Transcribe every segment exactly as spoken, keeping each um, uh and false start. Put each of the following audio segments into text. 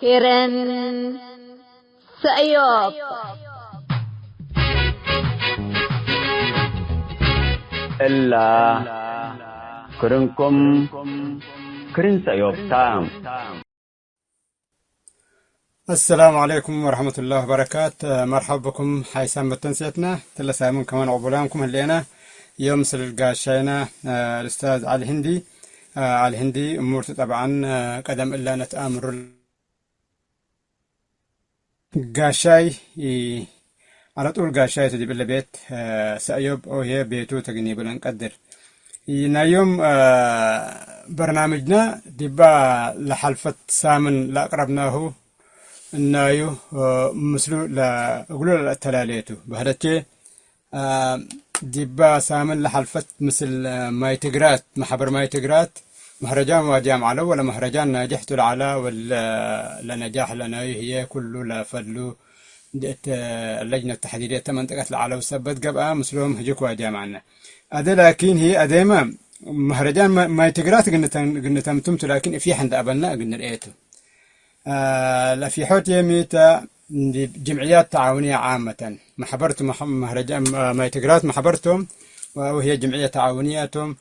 ክርን ሰእዮብ። እላ ክርንኩም ክርን ሰእዮብ ታ። አሰላሙ ዐለይኩም ወረሕመቱላሂ ወበረካት። መርሐብ ብኩም ሓይሳም መተንሴትና። ትለ ሳምን ከማን ዕቡላምኩም ህሌና። ዮም ምስል ጋሻይና፣ አ፣ አልኡስታዝ ዐሊ ህንዲ። አ፣ ዐሊ ህንዲ እሙርቱ ጠብዓን፣ አ፣ ቀደም እላ ነትአምሩ ጋሻይ፣ ኢ፣ ዐለ ጡል ጋሻይ ቱ ዲብ እለ ቤት፣ አ፣ ሰእዮብ ኦህየ ቤቱ ተግኒቡ ለእንቀድር። ኢ፣ ናይ ዮም፣ አ፣ በርናምጅና ዲባ ለሐልፈት ሳምን ለአቅረብናሁ እናዩ፣ አ፣ ምስሉ ለ-፣ እግሉ ለአተላሌቱ በህለቼ፣ አ፣ ዲባ ሳምን ለሐልፈት ምስል ማይ ትግራት፣ መሐበር ማይ ትግራት፣ መህረጃን ዋድያም ዐለው፣ ወለ መህረጃን ናጅሕ ቱ ለዐላ፣ ወለ ለነጃሕ ለናዩ ህዬ ኩሉ ለፈሉ እንዴ እተ ለጅነት ተሕዲርየት እተ መንጠቀት ለዐለው ሰበት ገብአ፣ ምስሎም ህጅክ ዋድያም ዐልነ። አዜ ላኪን ህይ አዜመ መህረጃን ማ-፣ ማይ ትግራት እግል ንተ-፣ እግል ንተምትም ቱ፣ ላኪን እፊሕ እንደ አበና እግል ንርኤ ቱ። አ፣ ለፊሖት የሚ ተ፣ እንዲ ጅምዕያት ተዓውንየ ዓመተን፣ መሕበርቱ መሕ-፣ መህረጃ-፣ ማይ ትግራት መሕበርቶም፣ ወአው ህዬ ጅምዕየት ተዓውንየ ቶም።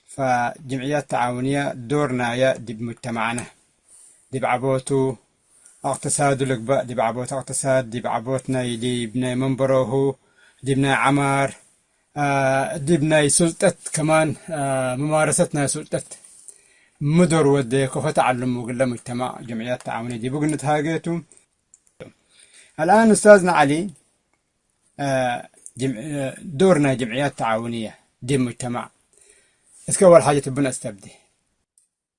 ፈጅምዕያት ተዓውንየ ዶር ናየ ዲብ ሙጅተማዕነ፣ ዲብ ዐቦቱ፣ እቅትሳዱ ልግበእ፣ ዲብ ዐቦት እቅትሳድ፣ ዲብ ዐቦት ናይ፣ ዲብ ናይ መንበሮሁ፣ ዲብ ናይ ዐማር፣ አ፣ ዲብ ናይ ሱልጠት ከማን፣ አ፣ መማረሰት ናይ ሱልጠት ሚ ዶር ወዴ፣ ከፎ ተዐልሙ እግለ ሙጅተማዕ ጅምዕያት ተዓውንየ ዲቡ እግል ንትሃጌ ቱ። አልአን ኡስታዝና ዐሊ፣ አ፣ ጅም-፣ አ፣ ዶር ናይ ጅምዕያት ተዓውንየ ዲብ ሙጅተማዕ እስከ አወል ሓጀት እብነ አስተብዴ።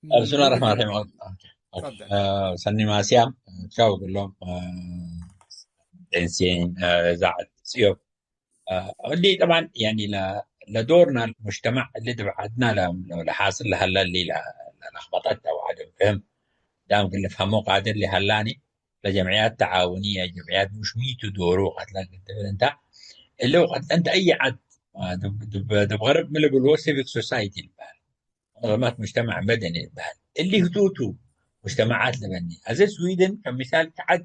ብስምላህ ረሕማን ረሒም። ኦኬ። ኦኬ። ተፈደል። አ፣ ሰኒ ማስያም፣ ቻው እግሎም፣ አ፣ ጤንሴን፣ አ፣ እዛዐት ጽዮብ። አ፣ እሊ ጠብዓን፣ ያኒ፣ ለ-፣ ለዶርና ሙጅተማዕ እሊ ዲብ ዐድና ለ-፣ ለ-፣ ለሓስል ለሀለ እሊ ለ-፣ ለ-፣ ለክበጠት አው ዐደም ፍህም ዳም እግል ልፍሀሞ ቃድር ለሀላኒ፣ ለጀምዕያት ተዓውንየ፣ ጀምዕያት ሙሽ ሚቱ ዶሩ ቀትለ እግል ትብል እንተ፣ እሊ ወቀት እንተ አይ ዐድ፣ አ፣ ዲብ፣ ዲብ፣ ዲብ ገርብ ሚ ልብልዎ ሲቪክ ሶሳይቲ ልበሃል። መንዘማት ሙጅተማዕ መደኒ ልበሃል። እሊ ህቱ ቱ ሙጅተማዓት ለበኒ። አዜ ስዊድን ከሚሳል ተዐድ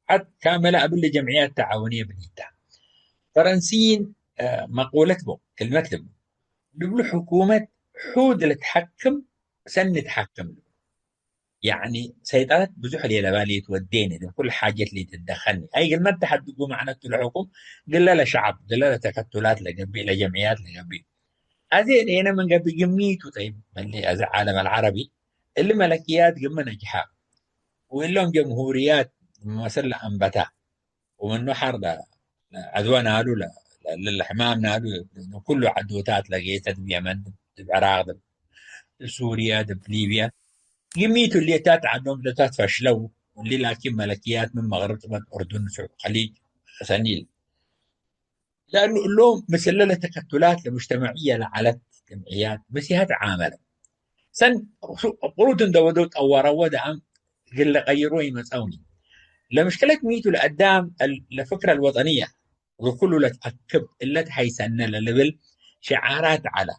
ዐድ ካመለ እብሊ ጀምዕያት ተዓውንየ ብኒታ። ፈረንሲይን፣ አ፣ መቁለት ቦ፣ ክልመት ልብሉ። ልብሉ ሕኩመት ሑድ ልትሐክም ሰኒ ትሐክም ልብሉ። ያዕኒ ሰይጠረት ብዙሕ ሌለባ ሌትወዴኒ፣ እብ ኩሉ ሓጀት ሌትደከኒ። አይ እግል መተሐድጉ መዕነቱ ለሕኩም፣ ግለ ለሸዐብ፣ ግለ ለተከቱላት ለገብእ፣ ለጀምዕያት ለገብእ። አዜ እኔነ ምን ገብእ ግሚቱ ጠይብ፣ መሌ አዜ ዓለም አልዓረቢ፣ እሊ መለክያት ግመ ነጅሐ፣ ወእሎም ጀምሁርያት መስል ለአንበታ፣ ወምኑ ሐር ለ-፣ ለዐድወ ናሉ ለ-፣ ለ-፣ ለሕማም ናሉ ለኩሉ ዐዶታት ለጌሰ፣ ዲብ የመን፣ ዲብ ዕራቅ፣ ዲብ ሱርየ፣ ዲብ ሊብየ፣ ግሚቱ እሊ እታት ዐዶም ለታት ፈሽለው፣ እሊ ላኪን መለክያት ምን መግርብ ጥበል ኡርዱን፣ ሱዑድ ከሊጅ፣ ሰኒ። ለእሉ እሎም ምስለ ለተከቱላት ለሙጅተመዕየ ለዐለት ጀምዕያት ብሲሀት ዓመለ። ሰን ቅሩት እንደ ወደው ጠወረወ ደአም እግል ለቀይሮ ይመጸውኒ። ለምሽክለት ሚቱ ለአዳም እል-፣ ለፍክረ አልወጠንየ ወኩሉ ለትአክብ እለ ተሐይሰነ ለልብል ሽዓራት ዐለ።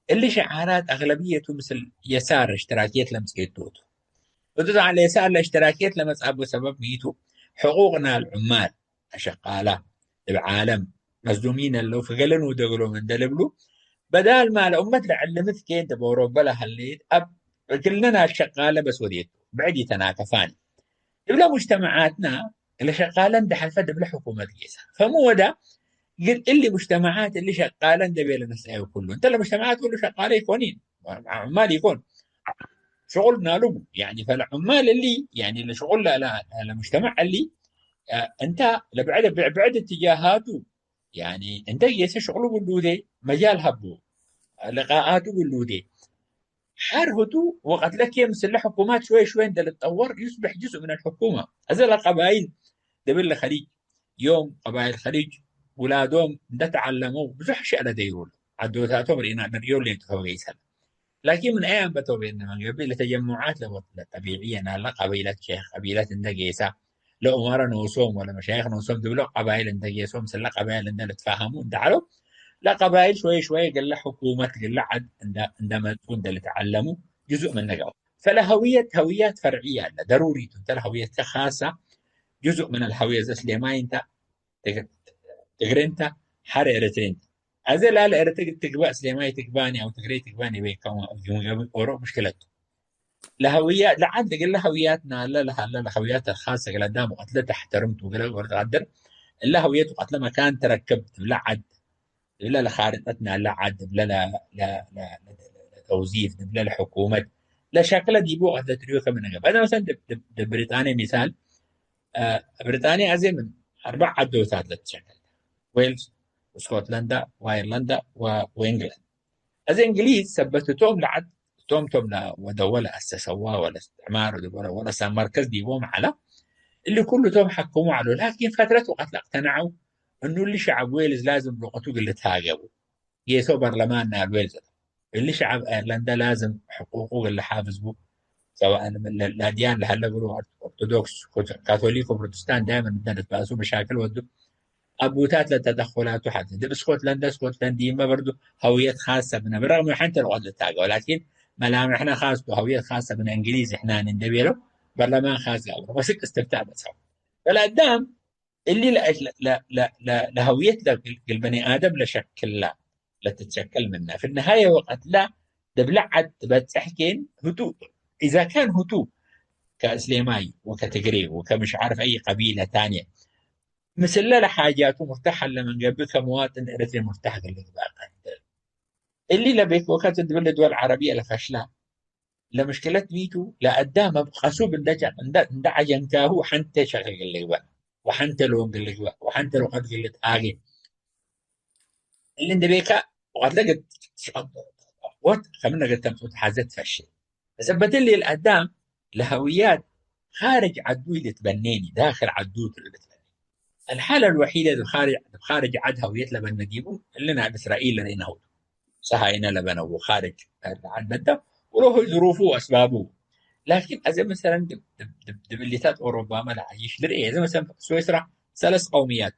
እሊ ሽዓራት አግለብየቱ ምስል የሳር እሽትራክየት ለምጽኤቱ ቱ። እቱ ጣዕለ የሳር ለእሽትራክየት ለመጽአቡ ሰበብ ሚቱ፣ ሕቁቅ ናል ዑማል፣ አሸቃላ፣ እብ ዓለም፣ መዝሉሚን ህለው፣ ፈገለኑ ደግሎም እንደ ልብሉ፣ በዳል ማ ለኡመት ለዕልምት ኬን ተቦሮበ ለሀሌት፣ አብ እግልነ ናል ሸቃለ በስ ወዴቱ፣ ብዕድ ይተናከፋኒ። እብለ ሙጅተመዓትና እለ ሸቃለ እንደ ሐልፈ ዲብለ ሕኩመት ጌሰ። ፈሙ ወዳ፣ እግል እሊ ሙጅተመዓት እሊ ሸቃለ እንደ ቤለ ነስአዩ ኩሉ። እንተ ለሙጅተመዓት ኩሉ ሸቃለ ኢኮኒ፣ ዑማል ኢኮን። ሽቁል ናሉሙ፣ ያኒ ፈለ ዑማል እሊ፣ ያኒ ለሽቁል ለ-፣ ለ-፣ ለሙጅተመዕ እሊ፣ አ፣ እንተ ለብዕድ፣ ብዕ-፣ ብዕድ እትጃሃቱ፣ ያኒ እንተ ጌሰ ሽቅሉ ብሉዴ፣ መጃል ሀቡ፣ ልቃአቱ ብሉዴ። ሐር ህቱ ወቀት ለኬ ምስለ ሕኩማት ሽወይ ሽወይ እንደ ልትጠወር ዩስበሕ ጅዝእ ምን አልሕኩመ። አዜ ለቀባይል ዲብለ ከሊጅ፣ ዮም ቀባይል ከሊጅ ውላዶም እንደ ተዐለመው ብዙሕ አሽያእ ለደይሩ ዐዶታቶም ርኢና ንርእዮ ሌቱ ከበ ገይሰ። ላኪን ምን አይ አንበተው ቤነ መንገብእ ለተጀሙዓት ለወ-፣ ለጠቢዕየ ናለ ቀቢለት ሼክ ቀቢለት እንደ ጌሰ፣ ለኡመረ ኖሶም ወለመሻይኽ ኖሶም ዲብለ ቀባይል እንደ ጌሶም፣ ምስለ ቀባይል እንደ ልትፋሀሙ እንደ ዐለው፣ ለቀባይል ሽወይ ሽወይ እግለ ሕኩመት እግለ ዐድ እንደ፣ እንደ መጽኡ እንደ ልትዐለሙ ጅዙእ ምነ ገብአ። ፈለሀውየት፣ ሀውያት ፈርዕየ ዐለ፣ ደሩሪ ቱ። እንተ ለሀውየትከ ካሰ፣ ጅዙእ ምን አልሀውየት፣ ዘ ስሌማይ እንተ፣ ትግ-፣ ትግሬ እንተ፣ ሐር ኤረትሪ እንተ። አዜ ላለ ኤረትሪ ትግባእ፣ ስሌማይ ትግባኒ አው ትግሬ ትግባኒ ቤከ፣ ኦሮ ሙሽክለት ቱ። ለሀውያ-፣ ለዐድ እግለ ሀውያት ናለ ለሀለ ለሀውያት አልካሰ እግለ አዳም ወቀት ለተሕተርም ቱ እግለ ወለትቀድር፣ እለ ሀውየት ወቀት ለመካን ትረክብ ትብለ ዐድ፣ እብለ ለኻርጠት ናለ ዐድ፣ እብለ ለ-፣ ለ-፣ ለ-፣ ለ-፣ ለተውዚፍ፣ እብለ ለሕኩመት፣ ለሸክለ ዲቡ ወቀት ለትርዮ ከምን ገብእ። አዜ መሰለን ዲብ፣ ዲብ፣ ዲብ ብሪጣንየ ሚሳል፣ አ፣ ብሪጣንየ አዜ ምን አርበዕ ዐዶታት ለትሸከል፣ ዌልስ፣ ስኮትለንዳ፣ ወአይርላንዳ ወ-፣ ወእንግላንድ። አዜ እንግሊዝ ሰበት እቶም ለዐድ፣ እቶም ቶም ለ-፣ ወደወለ አሰሰዋ ወለ እስትዕማር ወለ፣ ወለ መርከዝ ዲቦም ዐለ። እሊ ኩሉ ቶም ሐክሙ ዐለው። ላኪን ፈትረት ወቀት ለአቅተነዐው እኑ እሊ ሸዐብ ዌልዝ ላዝም ሉቀቱ እግል ልትሃገቡ። ጌሶ በርለማን ናይ ዌልዝ እሊ ሸዐብ አየርላንዳ ላዝም ሕቁቁ እግል ልሓፍዝ ቡ። ሰዋእ ለ-፣ ለአድያን ለሀለ እግሉ ኦርቶዶክስ፣ ካቶሊክ ወፕሮቴስታንት ዳይመን እተ ልትበአሱ መሻክል ወዱ። አቡታት ለተደኹላቱ ሐቴ። ዲብ ስኮትለንድ፣ ስኮትለንድ ዲመ በርዱ ሀውየት ካሰ ብነ፣ ብረግም ሐንቴ ሉቀት ልትሃገው፣ ላኪን መላምሕነ ካስ ቱ፣ ሀውየት ካሰ ብነ፣ እንግሊዝ ሕናን እንዴ ቤለው፣ በርለማን ካስ ጋብሮ፣ ወስክ እስትፍታእ በጽሐው። ፈለአዳም እሊ ለ-፣ ለ-፣ ለ-፣ ለ-፣ ለ-፣ ለሀውየት ለግል፣ ግል በኒ አደም ለሸክላ፣ ለትትሸከል ምነ። ፊ ነሃየ ወቀት ለ፣ ዲብለ ዐድ ትበጽሕ ኬን ህቱ፣ ኢዛ ካን ህቱ ከእስሌማይ ወከትግሬ ወከምሽ ዓርፍ አይ ቀቢለ ታንየ፣ ምስለ ለሓጃቱ ሙርታሕ ሀለ ምን ገብእ፣ ከመዋጥን ኤረትሪ ሙርታሕ እግል ልግበእ ቀድር። እሊ ለቤት ወከት ዲብለ ድወል ዐረብየ ለፈሽላ፣ ለምሽክለት ሚ ቱ፣ ለአዳም እብ ቀሱብ እንደ ጨ-፣ እንደ፣ እንደ ዐጀንካሁ ሐንቴ ሸቅል እግል ልግበእ፣ ወሐንቴ ሎን እግል ልግበእ፣ ወሐንቴ ሉቀት እግል ልትሃጌ። እሊ እንዴ ቤከ ወቀት ለእግል ወት ከምነ እግል ተምጽኡ ተሐዘ ትፈሽል። ሰበት እሊ ለአዳም ለሀውያት ካርጅ ዐዱ ኢልትበኔኒ፣ ዳክል ዐዱ ቱ ልትበኔ። الحالة الوحيدة ዲብ ካርጅ፣ ዲብ ካርጅ ዐድ ሀውየት ለበነ ዲቡ፣ እሊ ናይ እስራኤል ለርኤናሁ ቱ። ሰሃይነ ለበነዉ ካርጅ ዐድ በደ፣ ወለሆ ዝሩፉ ወአስባቡ። ላኪን አዜ መሰለን ዲብ፣ ዲብ፣ ዲብ፣ ዲብ እሊታት ኦሮባመ ለዐይሽ ልርኤ፣ አዜ መሰለን ስዊስራ ሰለስ ቀውምያት፣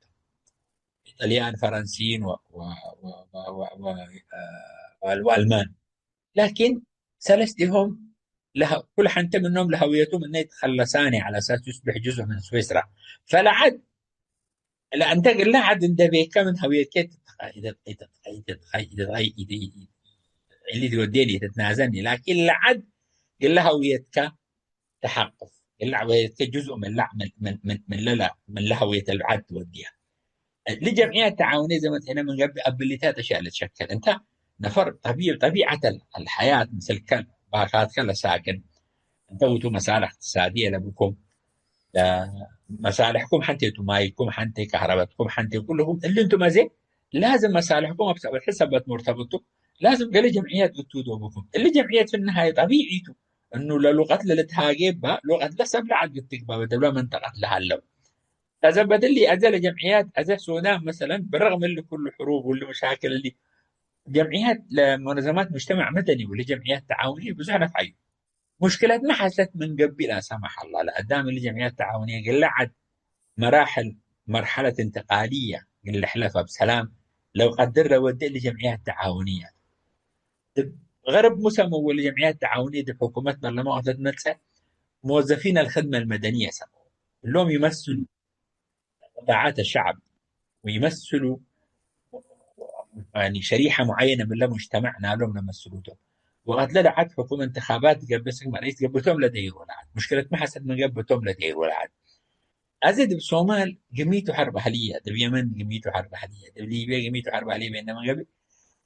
ጥልያን፣ ፈረንሲን ወ-፣ ወ-፣ ወ-፣ ወ-፣ ወ-፣ ወ-፣ አ፣ ወአል-፣ ወአልማን። ላኪን ሰለስቲሆም ለሀ-፣ ኩል ሐንተ ምኖም ለሀውየቱ ምነ ይትከለሳኒ ዐለ አሳስ ዩስብሕ ጅዙእ ምን ስዊስራ። ፈለዐድ፣ ለአንተ እለ ዐድ እንደ ቤከ ምን ሀውየትከ ኢትትቀ-፣ ኢትትቀ-፣ ኢትትቀ-፣ ኢትትቀ-፣ ኢትትቀ-፣ ኢት-፣ ኢት-፣ እሊ ትወዴኒ ኢትትናዘኒ። ላኪን ለዐድ እለ ሀውየትከ ተሐቅፍ። እለ ሀውየትከ ጅዙእ ምን ለ-፣ ምን፣ ምን፣ ምን፣ ምን ለለ፣ ምን ለሀውየት አልዐድ ትወድያ። እሊ ጀምዕያት ተዓውንየ ዘመን ሕነ ምን ገብእ አብሊታት አሽያእ ልትሸከል። እንተ ነፈር ጠቢ-፣ ጠቢዐት አል-፣ አልሐያት ምስልከ ባካትከ ለሳክን። እንተ ውቱ መሳልሕ እቅትሳድየ ለብኩም። ለመሳልሕኩም ሐንቴ ቱ፣ ማይኩም ሐንቴ፣ ከህረበትኩም ሐንቴ፣ ኩልኩም እሊ እንቱም አዜ ላዝም መሳልሕኩም አብ ሰበት ሕሰበት ሙርተብጡ፣ ላዝም ገሌ ጀምዕያት ግቱ ዶብኩም። እሊ ጀምዕያት ፊ ነሃየ ጠቢዒ ቱ እኑ ለሉቀት ለልትሃጌ እበ ሉቀት ለሰብለ ዐድ ግትግባበ ደብለ መንጠቀት ለሀለው። ከሰበት እሊ አዜ ለጀምዕያት አዜ ሱዳን መሰለን ብረግም እሊ ኩሉ ሕሩብ ወእሊ መሻክል እሊ ጀምዕያት ለመነዘማት ሙጅተመዕ መደኒ ወለጀምዕያት ተዓውንየ ብዙሕ ነፍዐዩ። ሙሽክለትመ ሐሰት ምን ገብእ ላ ሰመሕ አላህ ለአዳም እሊ ጀምዕያት ተዓውንየ እግለ ዐድ መራሕል መርሐለት እንትቃልየ እግል ልሕለፈ ብሰላም ለው ቀድር ለወዴ እሊ ጀምዕያት ተዓውንየ። እብ ገርብ ሙሰመው ወለጀምዕያት ተዓውንየ ዲብ ሕኩመት በርለማን ወቅት ለትመጽእ ሙወዘፊን አልክድመ አልመደንየ ሰመው። እሎም ይመስሉ ጣዓት አሸዐብ ወይመስሉ፣ ያኒ፣ ሸሪሐ ሙዐየነ ምለ ሙጅተመዕ ናሎም ለመስሉ ቶም። ወቀት ለለዐድ ሕኩም እንትኻባት ገብእ፣ ስክ መርኢት ገብእ ቶም ለደይሮ ለዐድ። ሙሽክለትመ ሐሰት ምን ገብእ ቶም ለደይሮ ለዐድ። አዜ ዲብ ሶማል ግሚቱ ሐርብ አህልየ፣ ዲብ የመን ግሚቱ ሐርብ አህልየ፣ ዲብ ሊብየ ግሚቱ ሐርብ አህልየ ቤነ ምን ገብእ፣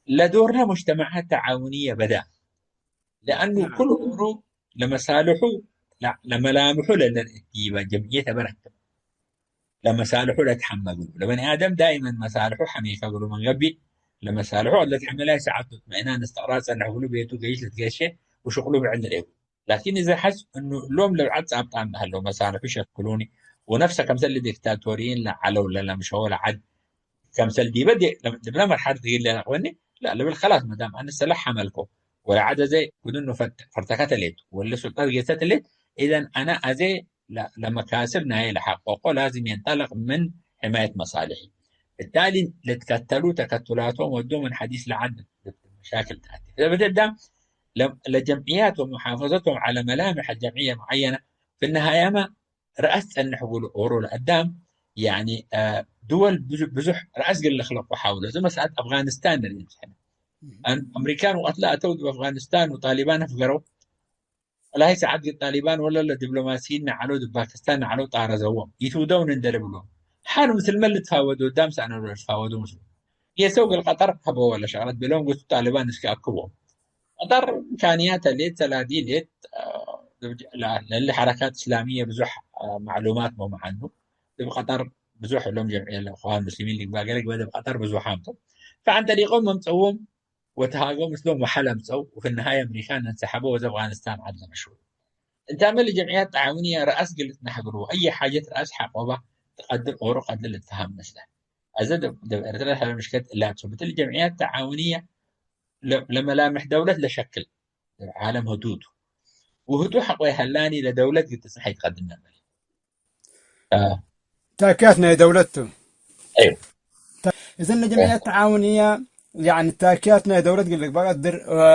ለዶርነ ሙጅተመዓት ተዓውንየ በዳ። ለአኑ ናም። ኩሉ እምሩ ለመሳልሑ፣ ለ-፣ ለመላምሑ ለለርእት ዲበ ጀምዕየት አበረክብ። ለመሳልሑ ለትሐመ እግሉ። ለበኒ አደም ዳይመን መሳልሑ ሐሜከ እግሉ ምን ገብእ፣ ለመሳልሑ ለትሐመ ላይ ሰዓት እጥምእናን እስትቅራር ጸንሕ እግሉ ቤቱ ገይሽ ልትገሼ ወሽቅሉ ብዕል ንርኤ እግሉ። ላኪን እዘ ሐስ እኑ እሎም ለብዐድ ጻብጣም ለሀለው መሳልሑ ሸክሉኒ ወነፍሰ ከምሰል ዲክታቶሪይን ለዐለው ለለምሸዎ ለዐድ ከምሰል ዲበ ዲ-፣ ዲብለ መርሐለት እግል ለአቅበኒ፣ ላ ልብል፣ ከላስ መዳም አነ ሰላሕ ሐመልኮ፣ ወለዐድ አዜ ግድኑ ፈት-፣ ፈርተከት ሌት፣ ወለ ሱልጠት ጌሰት ሌት፣ ኢዘን አነ አዜ ለ-፣ ለመካስብ ናየ ለሐቀቆ ላዝም የንጠለቅ ምን ሕማየት መሳልሒ። ብታሊ ልትከተሉ ተከቱላቶም ወዱ ምን ሐዲስ ለዐድ መሻክል ተአቲ። ለብትዳ ለ-፣ ለጀምዕያት ወመሓፈዘቶም ዐለ መላምሕ አልጀምዕየ ሙዐየነ፣ ፍነሃያመ ረአስ ጸንሕ እግሉ ኦሮ ለአዳም፣ ያኒ፣ አ፣ ድወል ብዙ-፣ ብዙሕ ረአስ እግል ልክለቁ ሓውሎ። እዚ መስአለት አፍጋኒስታን ንርኢ ንሕነ። አን-፣ አምሪካን ወቀት ለአተው ዲብ አፍጋኒስታን ወጣሊባን አፍገረው፣ ለሀይ ሰዓት እግል ጣሊባን ወለ ለዲፕሎማሲይን ነዐለው፣ ዲብ ፓኪስታን ነዐለው ጣረዘዎም። ኢትውደውን እንዴ ልብሎም፣ ሐር ምስልመ ልትፋወዶ፣ ዳም ሰአነሎ ልትፋወዶ ምስሉ። ጌሰው እግል ቀጠር ሀበወ ለሸቅለት ቤሎም፣ ጌሱ ጣሊባን እስክ አክቦም። ቀጠር እምካንያተ ሌት፣ ሰላዲ ሌት፣ አ፣ ለ-፣ ለእሊ ሐረካት እስላምየ ብዙሕ፣ አ፣ ማዕሉማት ሞመ ዐኑ። ዲብ ቀጠር ብዙሕ እሎም ጀምዕየ ለእኽዋን ሙስሊሚን ልግበእ፣ ገሌ ግበእ ዲብ ቀጠር ብዙሓም ቶም። ፈዐን ጠሪቆም መምጸዎም ወተሃገው ምስሎም ወሐል አምጸው፣ ወፊ ነሃየ አምሪካን እንሰሐቦ ወዘ አፍጋኒስታን ዐድ ለመሽወ። እንታመ ለጀምዕያት ተዓውንየ ረአስ እግል ልትነሐግሩ ወአየ ሓጀት ረአስ ሐቆ እባ ትቀድር ኦሮ ቀድር ልትፈሀም መስለ። አዘ ዲብ፣ ዲብ ኤረትርየ ለሀለ ምሽክለት እላ ቱ። ብትል ጀምዕያት ተዓውንየ ለ-፣ ለመላምሕ ደውለት ለሸክል፣ ዲብ ዓለም ህቱ ቱ። ወህቱ ሐቆ ይሀላኒ ለደውለት እግል ትጽንሕ ኢትቀድር ነበር። አ። ታክያት ናይ ደውለት ቱ። አዩ። ተ-፣ እዘን አ። ጀምዕያት ተዓውንየ፣ ያኒ ታክያት ናይ ደውለት እግል ልግበእ ቀድር፣ አ፣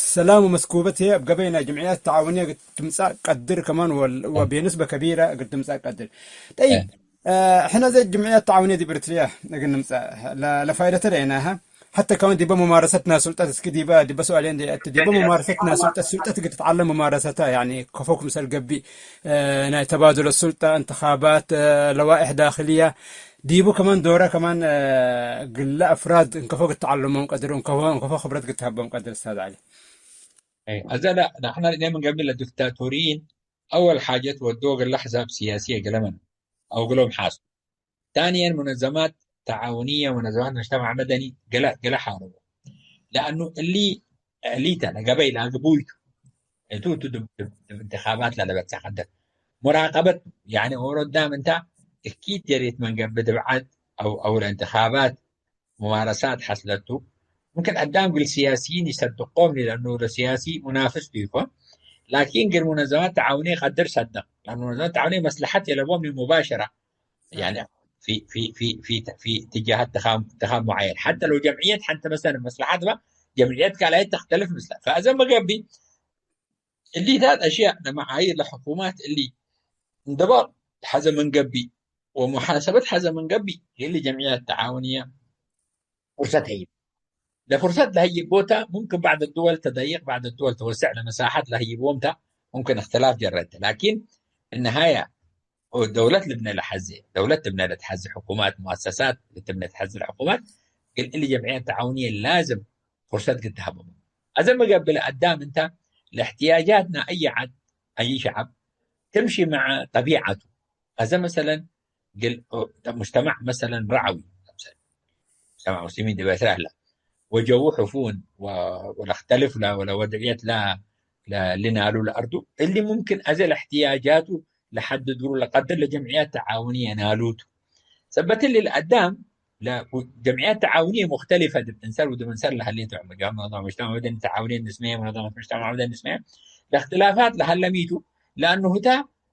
ሰላም ወመስኩበት ህዬ እብ ገበይ ናይ ጀምዕያት ተዓውንየ እግል ትምጸእ ቀድር ከማን ወል-፣ አ። ወቤንስበ ከቢረ እግል ትምጸእ ቀድር። ጠይብ፣ አ። አ፣ ሕነ ዘ ጅምዕያት ተዓውንየ ዲብ ኤረትርየ እግል ንምጸእ ለ-፣ ለፋይደተ ረኤናሀ። ሐተ ከማን ዲበ ሙማረሰት ናይ ሱልጠት፣ እስኪ ዲበ፣ ዲበ ሱኣልየ እንዴ አቲ፣ ዲበ ሙማረሰት ናይ ሱልጠት፣ ሱልጠት እግል ትትዓለም ሙማረሰተ፣ ያኒ ከፎ ክምሰል ገብእ፣ አ፣ ናይ ተባዱለ ሱልጠ፣ እንትኻባት፣ አ፣ ለዋኢሕ ዳክልየ፣ ዲቡ ከማን ዶረ ከማን፣ አ፣ እግለ አፍራድ እንከፎ እግል ትዓለሞም ቀድር፣ እንከፎ፣ እንከፎ ክብረት እግል ትሀቦም ቀድር። እስታዝ ዐሊ። አይ፣ አዘ ለ-፣ ለአሕና ርኢነ ምን ገብእ ለዲክታቶሪይን አወል ሓጀት ወዶ እግለ አሕዛብ ስያስየ እግለ መን አው እግሎም ሓሱ። ታንየን፣ ሙነዘማት ተዓውንየ ወሙነዘማት ሙጅተማዕ መደኒ ገለ፣ ገለ ሓረቦ። ለአኑ እሊ ዕሊተ ለገበይ ለአግቡይ ቱ። እቱ፣ እቱ ዲብ፣ ዲብ፣ ዲብ እንትኻባት ለለበጽሕ ቀድር። ሙራቀበት፣ ያኒ ኦሮ ዳም እንተ እኪት ጀሬት ምን ገብእ ድብዓት አው፣ አው ለእንትኻባት ሙማረሳት ሐስለት ቱ። ምክን አዳም እግል ስያሲይን ኢሰድቆም ሊ፣ ለአኑ ለስያሲ ሙናፍስ ቱ ኢኮን። ላኪን እግል ሙነዘማት ተዓውንየ ቀድር ሰድቅ። ለአኑ ሙነዘማት ተዓውንየ መስለሐት የለቦም ሊ ሙባሸራ። ያኒ ፊ፣ ፊ፣ ፊ፣ ፊ፣ ፊ እትጃሃት ትኻም፣ ትኻም ሙዓየን። ሐተ ለው ጀምዕየት ሐንተ መሰለን መስለሐት በ፣ ጀምዕየት ካልአየት ተክተልፍ ምስለ። ፈአዘ መገብእ እሊታት አሽያእ ለመዓይር ለሕኩማት እሊ እንድባጥ ሐዘ ምን ገብእ ወሙሓሰበት ሐዘ ምን ገብእ፣ እሊ ጀምዕያት ተዓውንየ ፍርሰት ህይብ። ለፍርሰት ለህይብ ቦታ ሙምክን ባዕድ ድወል ተደይቅ፣ ባዕድ ድወል ተወስዕ፣ ለመሳሐት ለህይብዎም ተ ሙምክን እክትላፍ ጀረት። ላኪን እነሃያ ደውለት ልብነ ለሐዜ፣ ደውለት ትብነ ለትሐዜ ሕኩማት፣ ሙአሰሳት ልትብነ ለትሐዜ ለሕኩማት፣ ግን እሊ ጀምዕያት ተዓውንየ ላዝም ፍርሰት ግድ ተሀበሙ። አዘ መገብእ ለአዳም እንተ ለእሕትያጃት ናይ አይ ዐድ፣ አይ ሸዐብ ትምሺ መዐ ጠቢዐቱ። አዘ መሰለን፣ ግል፣ ሙጅተማዕ መሰለን ረዐዊ፣ ሙጅተማዕ ሙስሊሚን ዲብ ኤረትርያ ህለ፣ ወጀዉ ሕፉን ወ-፣ ወለክተልፍ ለ-፣ ወለወድዕየት ለ-፣ ለ-፣ ልናሉ ለአርዱ፣ እሊ ሙምክን አዜ ለእሕትያጃቱ ለሐድድ እግሉ ለቀድር ለጀምዕያት ተዓውንየ ናሉቱ። ሰበት እሊ ለአዳም ለ-፣ ጀምዕያት ተዓውንየ ሙክተሊፈ ዲብ እንሰር ወዲብ እንሰር ለሀሌት ዑምር፣ ጀምዕያት ሙጅተማዕ መደኒ ተዓውንየ ንስመየ፣ ሙነዘመት ሙጅተማዕ መደኒ ንስመየ፣ ለእክትላፋት ለሀለሚቱ፣ ለአኑ ህታ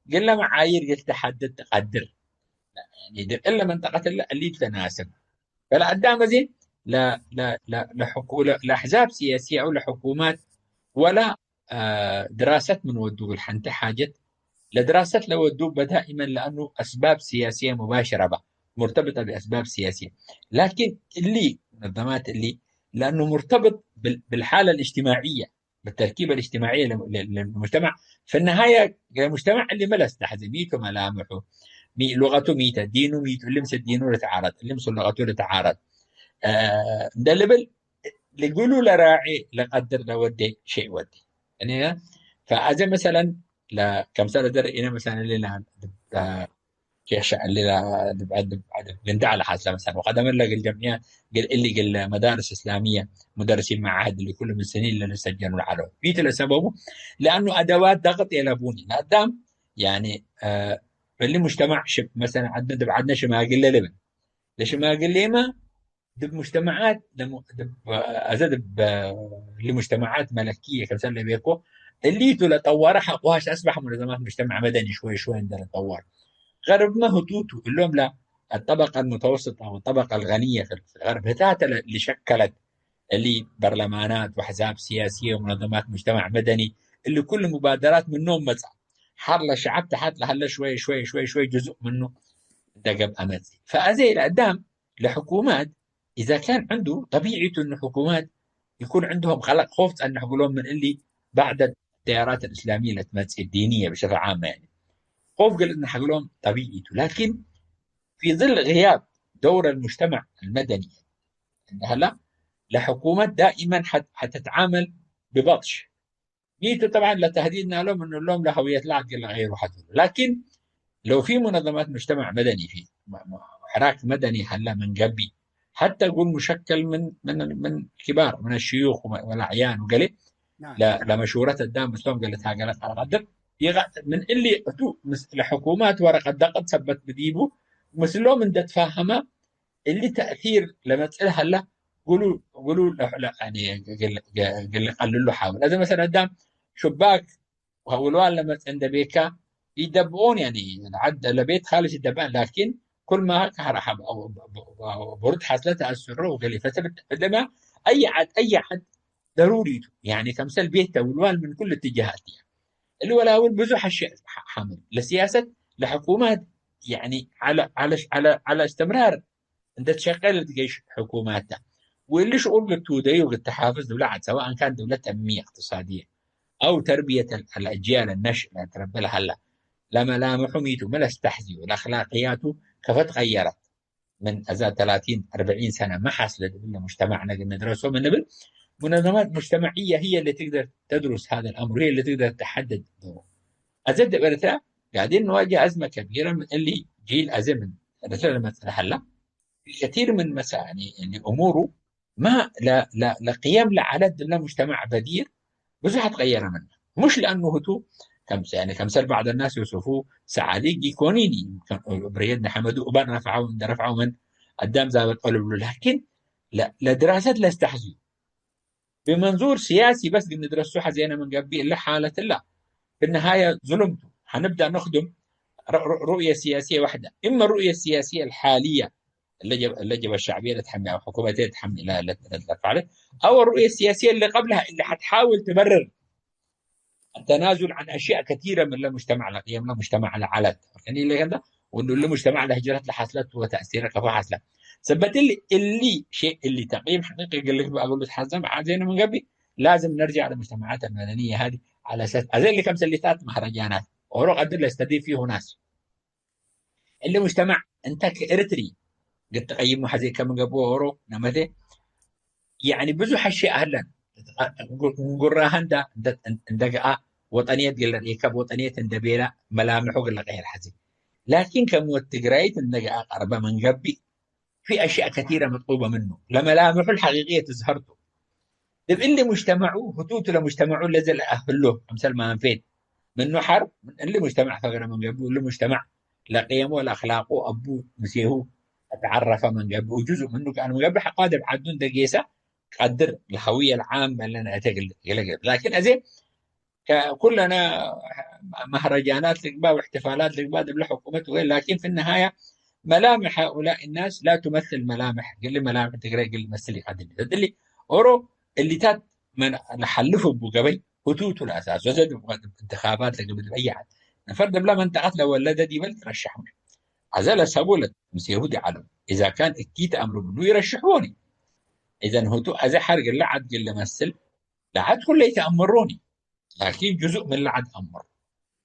ግለ መዓይር እግል ተሐድድ ትቀድር። ያኒ ዲብ እለ መንጠቀት እለ እሊቱ ተናስብ። በለ አዳም አዜ ለ-፣ ለ-፣ ለ-፣ ለሕኩ-፣ ለ-፣ ለአሕዛብ ስያስየ አው ለሕኩማት ወላ አ፣ ድራሰት ምን ወዱ እግል ሐንቲ ሓጀት፣ ለድራሰት ለወዱ በዳኢመን ለአኑ አስባብ ስያስየ ሙባሸረ በ፣ ሙርተብጠ ቢአስባብ ስያስየ። ላኪን እሊ ሙነዘማት እሊ ለአኑ ሙርተብጥ ብል-፣ ብልሓለ ልእጅትማዕየ፣ ብተርኪበ ልእጅትማዕየ ለ-፣ ለ-፣ ለሙጅተማዕ። ፍነሃየ ሙጅተማዕ እሊ መ ለስተሐዜ፣ ሚቱ መላምሑ፣ ሚ-፣ ሉቀቱ ሚተ፣ ዲኑ ሚቱ፣ እሊ ምስል ዲኑ ልትዓረድ፣ እሊ ምስል ሉቀቱ ልትዓረድ፣ አ፣ እንደ ልብል ልግሉ ለራዔ ለቀድር ለወዴ ሸይ ወዴ። እኔ ፈአዜ መሰለን ለከምሰለ ደር እኔ መሰለን ሌላ ሼክ ሸዐል ሌላ ድብዐ ድብዐ ድብ ግንዳዕ ለሐስለ መሰለን ወቀደመ ለግል ጀምዕያት ግል እሊ ግል መዳርስ እስላምየ ሙደርሲን መዓህድ እሊ ኩሉ ምን ስኒን ለልሰጀኑ ለዐለው። ፊት ለሰበቡ ለአኑ አደዋት ደቅጥ የለቡኒ ለአዳም ያኒ፣ አ፣ እሊ ሙጅተማዕ ሽብ መሰለን ዐድነ ድብ ዐድነ ሽማግሌ ልብል ለሽማግሌመ ድብ ሙጅተመዓት ለሙ-፣ ድብ፣ አዘ ድብ፣ እሊ ሙጅተመዓት መለክየ ከምሰል ለቤኮ፣ እሊቱ ለጠወረ ሐቆ ሀሽ አስበሕ ሙነዘማት ሙጅተመዕ መደኒ ሽወይ ሽወይ እንደ ለጠወር። ገርብመ ህቱቱ እሎም ለአጠበቀ አልሙተወስጠ ወጠበቀ አልገንየ ፊ ገርብ ህታተ ለ-፣ ልሸከለት እሊ በርለማናት ወአሕዛብ ሲያስየ ወሙነዘማት ሙጅተማዕ መደኒ፣ እሊ ኩሉ ሙባደራት ምኖም መጽአ። ሐር ለሸዐብ ተሐት ለሀለ ሽወይ ሽወይ ሽወይ ሽወይ ጅዙእ ምኑ እንደ ገብአ መጽእ። ፈአዜ ለአዳም ለሕኩማት ኢዛ ካን ዕንዱ፣ ጠቢዒ ቱ እኑ ሕኩማት ይኩን ዕንድሆም ቀለቅ ኾፍ ጸንሕ እግሎም ምን እሊ ባዕደ ተያራት አልእስላምየ ለትመጽእ ዲንየ ብሸፈ ዓመ፣ ያኒ ኾፍ እግል እጽንሕ እግሎም ጠቢዒ ቱ። ላኪን ፊ ظل غياب دور المجتمع المدني እንደ ሀላ፣ ለሕኩመት ዳኢመን ሐት-፣ ሐትትዓመል ብበጥሽ። ኒቱ ጠብዓን ለተህዲድ ናሎም እኑ እሎም ለሀውየት ለዐድ እግል ለቀይሩ ሐቱ። ላኪን ለው ፊ ሙነዘማት ሙጅተማዕ መደኒ፣ ፊ ም-፣ ም-፣ ሕራክ መደኒ ሀለ ምን ገብእ፣ ሐተ እግል ሙሸከል ምን፣ ምን፣ ምን ክባር፣ ምን ሽዩኽ ወ-፣ ወለአዕያን ወገሌ፣ ናም። ለ-፣ ለመሹረት አዳም ምስሎም ገሌ ታገለ ቀድር ይቀ-፣ ምን እሊ እቱ ምስ-፣ ለሕኩማት ወረቀት ደቅት ሰበት ብዲቡ ምስሎም እንደ ትፋሀመ፣ እሊ ተእሲር ለመጽእ ሀለ፣ እግሉ፣ እግሉ ለ-፣ ለ-፣ ያኒ እግል፣ እግል ቀልሉ ሓውል። አዜ መሰለን አዳም ሹባክ ወወልዋል ለመጽእ እንደ ቤካ ኢደብኦን፣ ያኒ ዐድ ለቤት ካልስ ኢደብአን፣ ላኪን ኩልመ ከሀረ ሐብ-፣ ቡርድ ሐስለ ተአስሮ ወገሌ ፈተ ብድ-፣ ብድመ አይ ዐድ፣ አይ ዐድ ደሩሪ ቱ። ያኒ ከምሰል ቤት ተ ወልዋል ምን ኩሉ እትጃሃት ያ። እሊ ወላውል ብዙሕ አሽያእ ሐ-፣ ሐምል ለሲያሰት ለሕኩማት፣ ያኒ ዐለ፣ ዐለ፣ ዐለ፣ ዐለ እስትምራር እንደ ትሸቀል እት ገይሽ ሕኩማት ተ። ወእሊ ሽቁል እግል ትውደዩ እግል ተሓፍዝ እብለ ዐድ፣ ሰዋእን ካን ደውለት ተንሚየ እቅትሳድየ አው ተርብየት አልአጅያል አነሽእ ለትረበ ለሀላ፣ ለመላምሑ ሚ ቱ፣ ሚ ለስተሕዝዩ፣ ለአኽላቅያቱ ከፈ ትቀየረት ምን አዛ ተላቲን አርበዒን ሰነ ማ ሐስለት እብለ ሙጅተማዕነ እግል ንድረሶ ምን ንብል፣ ሙነዘማት ሙጅተማዕየ ህየ ለትግደር ተድሩስ ሀዘ አልአምር ወህየ ለትግደር ተሐደድ ዶሩ። አዘ ዲብ ኤረትርያ ጋድን ንዋጀህ አዝመ ከቢረ ምን እሊ ጂል አዜ ምን ኤረትርያ ለመጽእ ለሀላ፣ ፊ ከቲር ምን መሳኒ እሊ እሙሩ ማ ለ-፣ ለ-፣ ለቅየም ለዐለት ድለ ሙጅተማዕ በዲር ብዙሕ ትቀየረ ምነ። ሙሽ ለአኑ ህቱ ከምሰ-፣ ያኒ ከምሰል ባዕድ አናስ ዮሰፉ ሰዓሊ ኢኮኒኒ፣ ብርየት ነሐመዱ እባን ረፍዐው፣ እንደ ረፍዐው ምን አዳም ዛበጦ ልብሉ። ላኪን ለ-፣ ለድራሰት ለስተሕዝዩ ብመንዙር ስያሲ በስ እግል ንድረሱ ሐዜነ ምን ገብእ እለ ሓለት እላ። ብነሃየ ዙሉም ቱ። ሐንብዳ ነክዱም ሩ-፣ ሩ-፣ ሩእየ ስያስየ ወሕደ። እመ ሩእየ ስያስየ አልሓልየ እለ ጀብ-፣ እለ ጀብሀት ሸዕብየ ለትሐሚ አው ሕኩመትየ ለትሐሚ ለ-፣ ለ-፣ ለትለፈ ዐለ። አው ሩእየ ስያስየ እለ ቀብለሃ እለ ሐትሓውል ትበርር አተናዙል ዐን አሽያእ ከቲረ ምን ለሙጅተማዕ ለቅየም ለሙጅተማዕ ለዐለት። ፈርቀኒ እለ ከንተ ወእንዱ እሊ ሙጅተማዕ ለህጅረት ለሐስለት ወተእሲረ ከፎ ሐስለ። ሰበት እሊ፣ እሊ ሼእ እሊ ተቅይም ሐቂቂ እግል ልግበእ እግሉ ተሐዘም ሐዜነ ምን ገብእ ላዝም ነርጅዕ ለሙጅተማዓት አልመደንየ ሀዲ ዐለ አሳስ አዜ እሊ ከምሰሊታት መህረጃናት ኦሮ ቀድር ለስተዲፍ ፊሁ ናስ። እሊ ሙጅተማዕ እንተ ከኤረትሪ እግል ትቀይሙ ሐዜ ከምን ገብኦ ኦሮ ነመቴ፣ ያኒ ብዙሕ አሽያእ ሀለን። እንጉራሀ እንደ፣ እንደ፣ እንደ ገአ ወጠንየት እግል ለርኤ ከብ ወጠንየት እንደ ቤለ መላምሑ እግል ለቀየር ሐዜ። ላኪን ከም ወድ ትግራይት እንደ ገአ ቀርበ ምን ገብእ፣ ፊ አሽያእ ከቲረ መጥሉበ ምኑ፣ ለመላምሑ ለሐቂቅየት ትዝሀር ቱ። እብ እሊ ሙጅተመዑ ህቱቱ ለሙጅተመዑ ለዘ ለአህሎ፣ ክምሰል ማንፌት ምኑ ሐር፣ ምን እሊ ሙጅተመዕ ፈግረ ምን ገብእ፣ እሊ ሙጅተመዕ ለቅየሙ ወለአክላቁ አቡ ምሴሁ አትዐረፈ ምን ገብእ፣ ወጁዝእ ምኑ ከአነ ምን ገብእ፣ ሐቋ ዲብ ዐዱ እንደ ጌሰ ቀድር ለሀውየ ለዓም ለነ እተ እግል፣ እግለ ገብእ። ላኪን አዜ ከኩለነ መህረጃናት ልግባእ ወእሕትፋላት ልግባእ ዲብለ ሕኩመት ወገሌ፣ ላኪን ፊ ነሃየ መላምሕ ሃኡላኢ ናስ ላ ቱመስል መላምሕ እግል፣ መላምሕ ትግረ እግል ልመስል ኢቀድር። እሊ ኦሮ እሊታት መን ለሐልፍ እቡ ገበይ ህቱቱ ለአሳስ ወዘ ዲብ እንትኻባት ለገብእ ዲብ አይ ዐድ ነፈር ዲብለ መንጠቀት ለወለደ ዲበ ልትረሸሕ ምን። አዘ ለሰቡ ለምሴሁ ዲዐለው። ኢዛ ካን እኪት አምሩ ምኑ ይረሽሕዎኒ። ኢዘን ህቱ አዘ ሐር እግለ ዐድ እግል ልመስል ለዐድ ኩለ ኢተአምሮኒ። ላኪን ጅዙእ ምን ለዐድ አምሮ።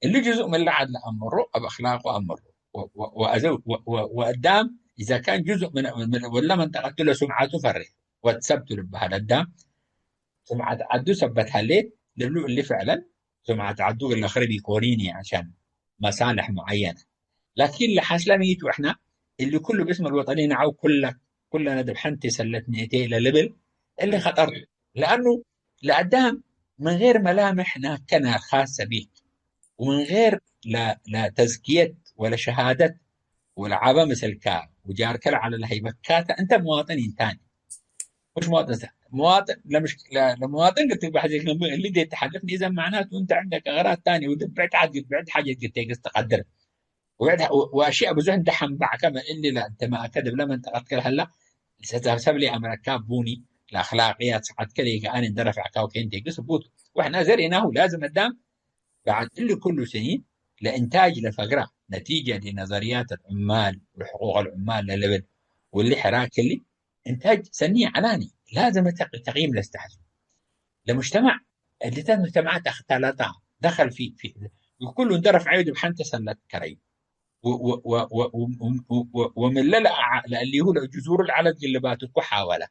እሊ ጅዙእ ምን ለዐድ ለአምሮ እብ አክላቁ አምሮ። ወ-፣ ወ-፣ ወአዘ-፣ ወ-፣ ወ-፣ ወአዳም ኢዛ ካን ጅዙእ ምን፣ ምን፣ ምን ወለ መንጠቀቱ ለሱምዓቱ ፈሬ። ወድ ሰብ ቱ ልበሀል አዳም ሱምዓት ዐዱ ሰበት ሀሌት ልብሉ እሊ ፍዕለን ሱምዓት ዐዱ እግል ለክርብ ኢኮኒኒ ዐሻን መሳልሕ ሙዐየነ። ላኪን ለሐስለ ሚ ቱ፣ እሕና እሊ ኩሉ ብስም አልወጠኒ ነዐው ኩለ-፣ ኩለነ ዲብ ሐንቲ ሰለት ንእቴ ለልብል እሊ ከጠር ቱ። ለአኑ ለአዳም ምን ገይር መላምሕ ናከ ናር ካሰ ቢክ፣ ወምን ገይር ለ-፣ ለተዝክየት ወለሸሃደት ወለዐበ ምስልካ ወጃርከ ለዐለ ለሀይበካተ እንተ መዋጥን ኢንታኒ። ሙሽ መዋጥን ተ-፣ መዋጥን ለምሽ-፣ ለ-፣ ለመዋጥን እግል ትግበእ ሐዜ እሊ እንዴ ተሐልፍ ንኢዘን መዕናቱ እንተ ዐንደክ አግራት ታኒ ወዲብ ብዕድ ዐድ፣ ብዕድ ሓጀት እግል ቴግስ ትቀድር። ወብዕድ፣ ወ-፣ ወአሽያእ ብዙሕ እንዴ ሐንበዕከ ምን እሊ ለእንትማእከ ዲብለ መንጠቀትከ ለሀላ ሰብ ለአምረካ ቡኒ፣ ለአክላቅያት ሰዓት ከሌ ከአነ እንደ ረፍዕካው ኬን ቴግስ ህቡቱ። ወሕና ዘርኤናሁ ላዝም አዳም በዕድ እሊ ኩሉ ስኒን ለእንታጅ ለፈግራ ነቲጀ ዲነዘርያት አልዑማል ወሕቁቅ አልዑማል ለልብል ወሊ ሕራክ እሊ እንታጅ ሰኒ ዐላኒ ላዝም ተቅ-፣ ተቅይም ለስተሐዙ። ለሙጅተማዕ እሊታት ሙጅተማዓት አክተላጣ ደኸል ፊ፣ ፊ፣ ኩሉ እንደ ረፍዐዩ ዲብ ሐንተ ሰለት ከረዩ። ወ-፣ ወ-፣ ወ-፣ ወ-፣ ወ-፣ ወ-፣ ወ-፣ ወምለ ለአ-፣ ለእሊሁ ለእጁዙሩ ለዐለት ግልባት እኮ ሓወለ።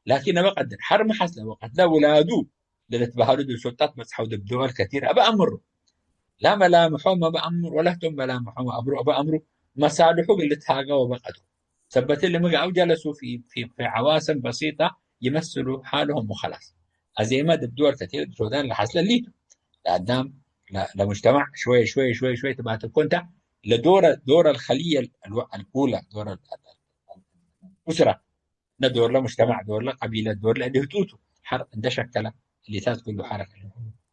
ላኪን አበ ቀድር ሐር መሐስለ ወቀትለ ውላዱ ለልትበሀሉ ዲብ ሱልጣት በጽሐው ዲብ ድወል ከቲር አበ አምሩ። ላ መላምሖም አበ አምሩ ወላ ህቶም መላምሖም አብሩ አበ አምሩ መሳልሑ እግል ልትሃገው አበ ቀድሩ። ሰበት እሊ ምግአው ጀለሱ ፊ፣ ፊ፣ ፊ ዐዋስም በሲጠ ይመስሉ ሓልሆም ወኸላስ። አዜመ ዲብ ድወል ከቲር ዲብ ሱዳን ለሐስለ እሊቱ። ለአዳም ለ-፣ ለሙጅተማዕ ሽወይ ሽወይ ሽወይ ሽወይ ትባትኮ እንተ ለዶረ፣ ዶረ الخلية الأولى، ዶረ الأسرة፣ እነ ዶር ለሙጅተማዕ፣ ዶር ለቀቢለት፣ ዶር ለእሊ ህቱቱ ሐር እንደ ሸከለ፣ እሊታት ኩሉ ሐረከ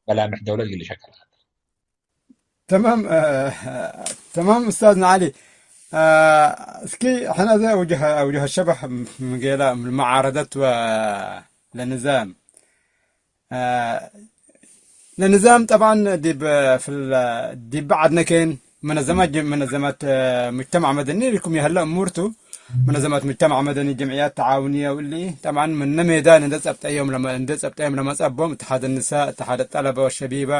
መላምሕ ደውለት እግል ሸከለ። ተማም፣ አ፣ ተማም ኡስታዝና ዐሊ። አ፣ እስኪ ሕነ ዘ አውጀህ፣ አውጀህ ሸበህ ምን ጌላ ምን መዓረደት ወ ለንዛም። አ፣ ለንዛም ጠብዓን ዲብ፣ ፍል-፣ ዲብ ዐድነ ኬን መነዘማት ጅ-፣ መነዘማት፣ አ፣ ሙጅተማዕ መደኒ ልኩም የሀለ እሙር ቱ። መነዘማት ሙጅተማዕ መደኒ፣ ጀምዕያት ተዓውንየ ወእሊ ጠብዓን ምነ ሜዳን እንደ ጸብጠዮም ለመ-፣ እንደ ጸብጠዮም ለመጸቦም እትሓድ ንሳ፣ እትሓድ ጠለበ ወሸቢበ፣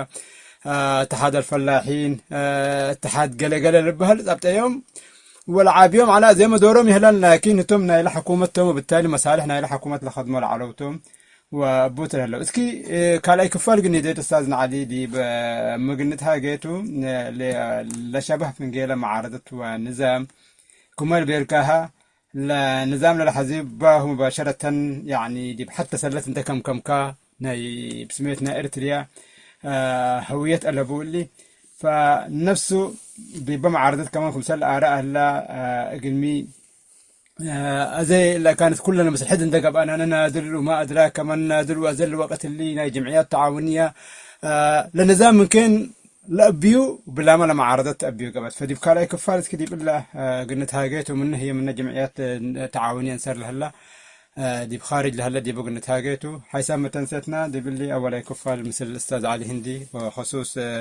አ፣ እትሓድ አልፈላሒን፣ አ፣ እትሓድ ገሌ ገሌ ልበህል ጸብጠዮም ወለዓብዮም ዐለ ዜመ ዶሮም ይህለን፣ ላኪን ህቶም ናይለ ሕኩመት ቶም ወብታሊ መሳልሕ ናይለ ሕኩመት ለኸድሞ ለዐለው ቶም ወእቡ ትለህለው። እስኪ፣ እ፣ ካልኣይ ክፋል ግን ዴድ ኡስታዝና ዐሊ ዲብ፣ እ፣ ምግንት ሃጌቱ፣ እ፣ ለ-፣ ለሸበህ ፍንጌለ መዓረደት ወንዛም ክመ ልቤልካሃ፣ ለንዛም ለለሐዚባሁ ሙባሸረተን፣ ያኒ ዲብ ሐተ ሰለት እንተ ከምከምካ፣ ናይ ብስሜት ናይ ኤርትርያ፣ አ፣ ህውየት አለቡ እሊ። ፈነፍሱ ዲበ መዓረደት ከማን ክምሰል አረ አህላ፣ አ፣ እግልሚ፣ አ፣ አዜ ለካነት ኩለነ ምስል ሕድ እንደ ገብአነ ነናድል ወማ አድራከ መን ናድል ወአዘል ወቅት እሊ ናይ ጅምዕያት ተዓውንያ፣ አ፣ ለንዛም ምንኬን ለአብዩ ብላመ ለመዓረደት ተአብዩ ገብአት። ፈዲብ ካልኣይ ክፋል እስኪ ዲብ እለ፣ አ፣ ግንት ሃጌቱ ምነ ህዬ ምነ ጅምዕያት፣ አ፣ ተዓውንየ እንሰር ለህላ፣ አ፣ ዲብ ካርጅ ለሀለ ዲቡ ግንት ሃጌቱ። ሓይሳም መተንሴትና ዲብ እሊ አወላይ ክፋል ምስል እስታዝ ዐሊ ህንዲ ወክሱስ፣ አ፣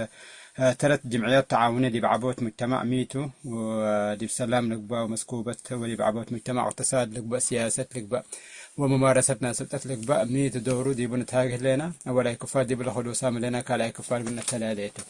አ፣ ተረት ጅምዕያት ተዓውንየ ዲብ ዐቦት ሙጅተማዕ ሚቱ ወዲብ ሰላም ልግባእ ወመስኩበት ወዲብ ዐቦት ሙጅተማዕ ወእቅትሳድ ልግበእ፣ ሲያሰት ልግበእ ወመማረሰት ናይ ስልጠት ልግበእ ሚ ቱ ዶሩ ዲቡ ንትሃጌ ህሌነ። አወላይ ክፋል ዲብ ለክሉሳም ህሌነ፣ ካልኣይ ክፋል ግን ነተላሌ ቱ።